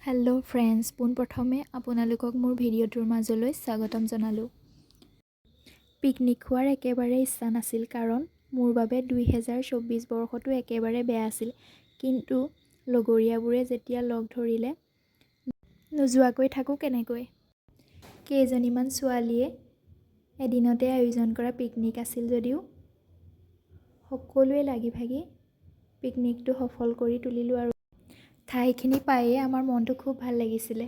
Hello' friends, পোনপ্ৰথমে আপোনালোকক মোৰ ভিডিঅ'টোৰ মাজলৈ স্বাগতম জনালোঁ। পিকনিক খোৱাৰ একেবাৰে ইচ্ছা নাছিল, কাৰণ মোৰ বাবে 2024 বৰ্ষটো একেবাৰে বেয়া আছিল। কিন্তু লগৰীয়াবোৰে যেতিয়া লগ ধৰিলে, নোযোৱাকৈ থাকোঁ কেনেকৈ? কেইজনীমান ছোৱালীয়ে এদিনতে আয়োজন কৰা পিকনিক আছিল যদিও সকলোৱে লাগি ভাগি পিকনিকটো সফল কৰি তুলিলোঁ আৰু ঠাইখিনি পায়েই আমাৰ মনটো খুব ভাল লাগিছিলে।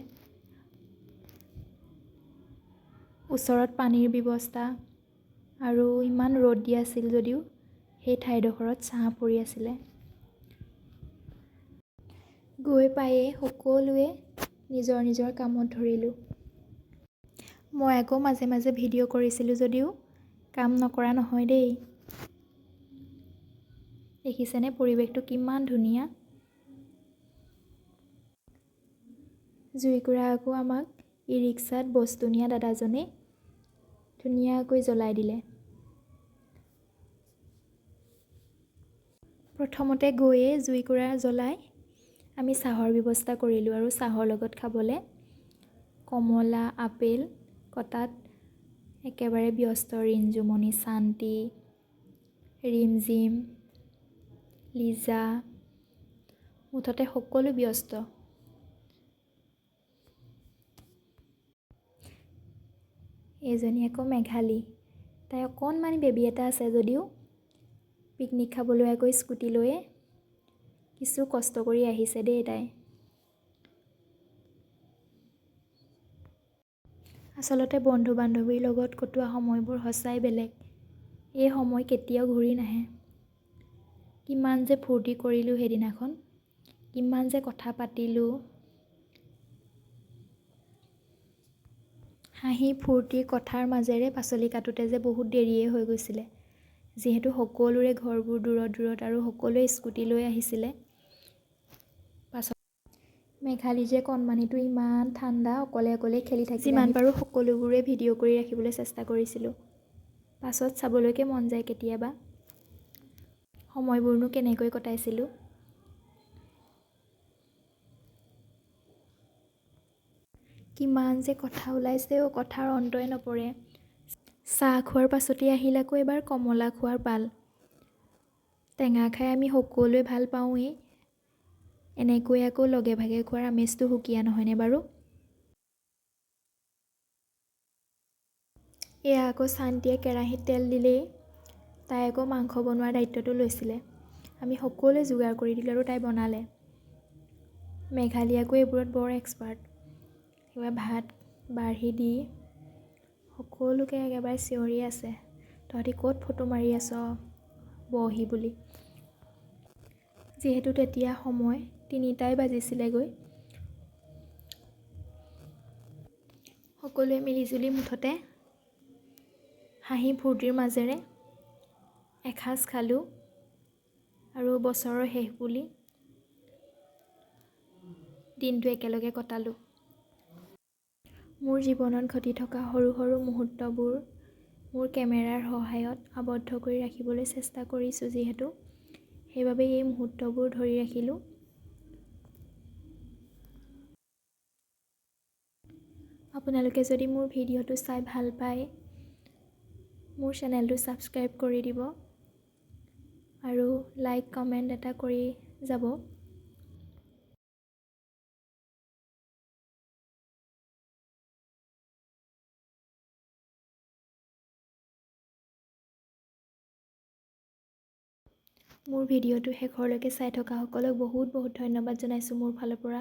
ওচৰত পানীৰ ব্যৱস্থা আৰু ইমান ৰ'দ দি আছিল যদিও সেই ঠাইডোখৰত ছাঁ পৰি আছিলে। গৈ পায়েই সকলোৱে নিজৰ নিজৰ কামত ধৰিলোঁ। মই আকৌ মাজে মাজে ভিডিঅ' কৰিছিলোঁ যদিও কাম নকৰা নহয় দেই। দেখিছেনে পৰিৱেশটো কিমান ধুনীয়া। জুইকুৰা আকৌ আমাক ই ৰিক্সাত বস্তু নিয়া দাদাজনেই ধুনীয়াকৈ জ্বলাই দিলে। প্ৰথমতে গৈয়ে জুইকুৰা জ্বলাই আমি চাহৰ ব্যৱস্থা কৰিলোঁ আৰু চাহৰ লগত খাবলৈ কমলা, আপেল কটাত একেবাৰে ব্যস্ত ৰিঞ্জুমণি, শান্তি, ৰিমজিম, লিজা, মুঠতে সকলো ব্যস্ত। এইজনী আকৌ মেঘালী, তাই অকণমানি বেবী এটা আছে যদিও পিকনিক খাবলৈ আকৌ স্কুটি লৈয়ে কিছু কষ্ট কৰি আহিছে দেই তাই। আচলতে বন্ধু বান্ধৱীৰ লগত কটোৱা সময়বোৰ সঁচাই বেলেগ। এই সময় কেতিয়াও ঘূৰি নাহে। কিমান যে ফূৰ্তি কৰিলোঁ সেইদিনাখন, কিমান যে কথা পাতিলোঁ, হাঁহি ফূৰ্তি কথাৰ মাজেৰে পাচলি কাটোতে যে বহুত দেৰিয়ে হৈ গৈছিলে। যিহেতু সকলোৰে ঘৰবোৰ দূৰত দূৰত আৰু সকলোৱে স্কুটি লৈ আহিছিলে। পাছত মেঘালী যে কণমানিটো ইমান ঠাণ্ডা, অকলে অকলে খেলি থাকিলে। যিমান পাৰোঁ সকলোবোৰে ভিডিঅ' কৰি ৰাখিবলৈ চেষ্টা কৰিছিলোঁ। পাছত চাবলৈকে মন যায় কেতিয়াবা, সময়বোৰনো কেনেকৈ কটাইছিলোঁ। কিমান যে কথা ওলাইছে অ', কথাৰ অন্তই নপৰে। চাহ খোৱাৰ পাছতেই আহিল আকৌ এবাৰ কমলা খোৱাৰ পাল। টেঙা খাই আমি সকলোৱে ভাল পাওঁৱেই, এনেকৈ আকৌ লগে ভাগে খোৱাৰ আমেজটো সুকীয়া নহয়নে বাৰু? এয়া আকৌ শান্তিয়ে কেৰাহীত তেল দিলেই তাই আকৌ মাংস বনোৱাৰ দায়িত্বটো লৈছিলে। আমি সকলোৱে যোগাৰ কৰি দিলোঁ আৰু তাই বনালে। মেঘালী আকৌ এইবোৰত বৰ এক্সপাৰ্ট। কিবা ভাত বাঢ়ি দি সকলোকে একেবাৰে চিঞৰি আছে, তহঁতি ক'ত ফটো মাৰি আছ বহহি বুলি। যিহেতু তেতিয়া সময় 3টাই বাজিছিলেগৈ। সকলোৱে মিলিজুলি মুঠতে হাঁহি ফূৰ্তিৰ মাজেৰে এসাঁজ খালোঁ আৰু বছৰৰ শেষ বুলি দিনটো একেলগে কটালোঁ। মোৰ জীৱনত ঘটি থকা সৰু সৰু মুহূৰ্তবোৰ মোৰ কেমেৰাৰ সহায়ত আবদ্ধ কৰি ৰাখিবলৈ চেষ্টা কৰিছোঁ যিহেতু, সেইবাবে এই মুহূৰ্তবোৰ ধৰি ৰাখিলোঁ। আপোনালোকে যদি মোৰ ভিডিঅ'টো চাই ভাল পায়, মোৰ চেনেলটো ছাবস্ক্ৰাইব কৰি দিব আৰু লাইক কমেণ্ট এটা কৰি যাব। মোৰ ভিডিঅ'টো শেষৰলৈকে চাই থকাসকলক বহুত বহুত ধন্যবাদ জনাইছোঁ মোৰ ফালৰ পৰা।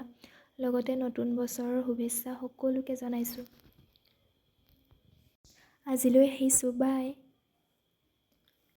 লগতে নতুন বছৰৰ শুভেচ্ছা সকলোকে জনাইছোঁ। আজিলৈ আহিছোঁ, বাই।